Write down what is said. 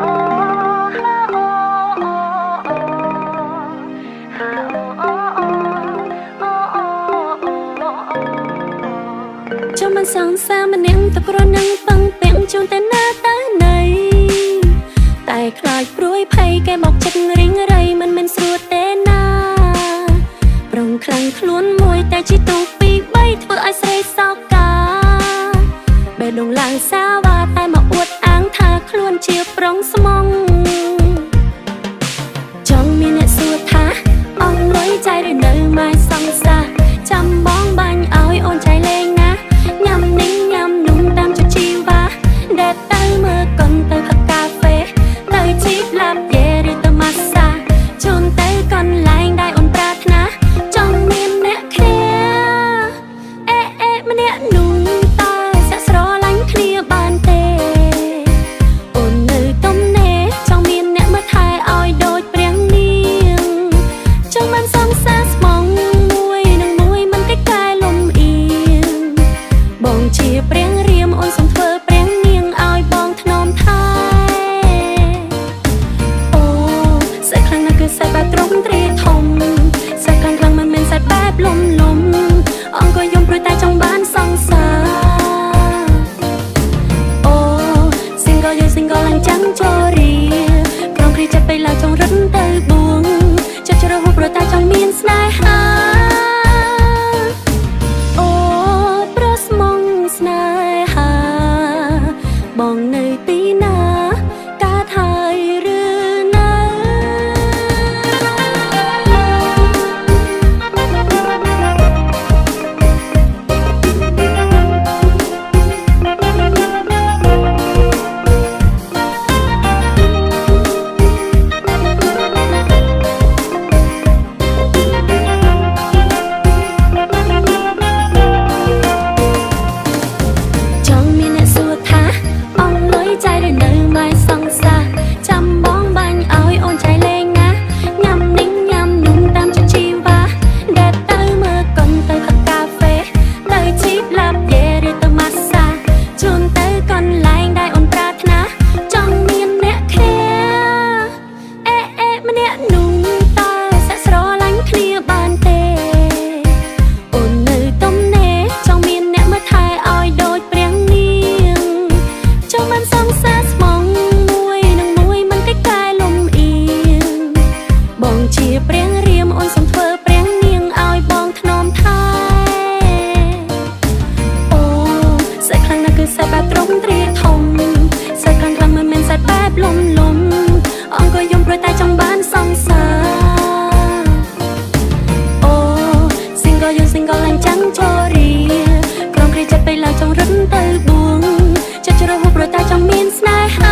អូហាអូអូអូហាអូអូអូអូអូអូ ចាំមិនសង្សារម្នាក់ទៅគ្រាន់នឹងពឹងពាក់ជូនតែណាទៅណីតែខ្លាចព្រួយភ័យគេមកចិត្តរីងរៃមិនមែនស្រួលទេណា ប្រុងខ្លាំងខ្លួនមួយតែជាទូពីរបីធ្វើឲ្យស្រីសោកាបេះដូងឡើងសាវ៉ាតែមកអួតអាងថាខ្លួនជាប្រុងស្មងចង់មានអ្នកសួរថាអងលុយចៃឬនៅម៉ែសង្សារចាំបងបាញ់ឲ្យអូនចៃលេងណាញ៉ាំនេះញ៉ាំនោះតាមចិត្តជីវ៉ាដែលទៅមើលកុនទៅផឹកកាហ្វេទៅជីបឡាប់យេឬទៅម៉ាស្សាជូនទៅកន្លែងដែលអូនប្រាថ្នាចង់មានអ្នកគ្នាអេអេម្នាក់នោះតើសាក់ស្រឡាញ់គ្នាបានទេ អូននៅទំនេរចង់មានអ្នកមើលថែឲ្យដូចព្រះនាងចង់បានសង្សារស្មងមួយនឹងមួយមិនកិច្ចកែលំអៀងបងជាព្រះរៀមអូនសូមធ្វើព្រះនាងឲ្យបងធ្នមថែអូស្អែកខ្លាំងណាស់គឺស្អែកបែបត្រង់ទ្រាយធំស្អែកខ្លាំងខ្លាំងមិនមែនស្អែកបែបលំលំអង្គក៏យំព្រោះតែចង់បានសង្សារ អូ single យើង single ឡើងចាំងជរីក្រុមគ្រីចិត្តពេលឡើងចង់រត់ទៅបួងចិត្តជ្រើហួសព្រោះតែចង់មានស្នេហាអូប្រស្មងស្នេហាបងនៅទីណាកើតហើយឬនៅ ចង់មានអ្នកសួរថាអងលុយចៃឬនៅម៉ែសង្សារចាំបងបាញ់ឲ្យអូនចៃលេងណាញ៉ាំនេះញ៉ាំនោះតាមចិត្តជីវ៉ាដែលទៅមើលកុនទៅផឹកកាហ្វេទៅជីបឡាប់យេឬទៅម៉ាស្សាជូនទៅកន្លែងដែលអូនប្រាថ្នាចង់មានអ្នកគ្នាអេអេម្នាក់នោះតើសាក់ស្រឡាញ់គ្នាបានទេ អូននៅទំនេរចង់មានអ្នកមើលថែឲ្យដូចព្រះនាងចង់បានសង្សារស្មងមួយនឹងមួយមិនកិច្ចកែលំអៀងបងជាព្រះរៀមអូនសូមធ្វើព្រះនាងឲ្យបងធ្នមថែអូស្អែកខ្លាំងណាស់គឺស្អែកបែបត្រង់ទ្រាយធំស្អែកខ្លាំងខ្លាំងមិនមែនស្អែកបែបលំលំអង្គក៏យំព្រោះតែចង់បានសង្សារ អូ single យើង single ឡើងចាំងជរីក្រុមគ្រីចិត្តពេលឡើងចង់រត់ទៅបួងចិត្តជ្រើហួសព្រោះតែចង់មានស្នេហា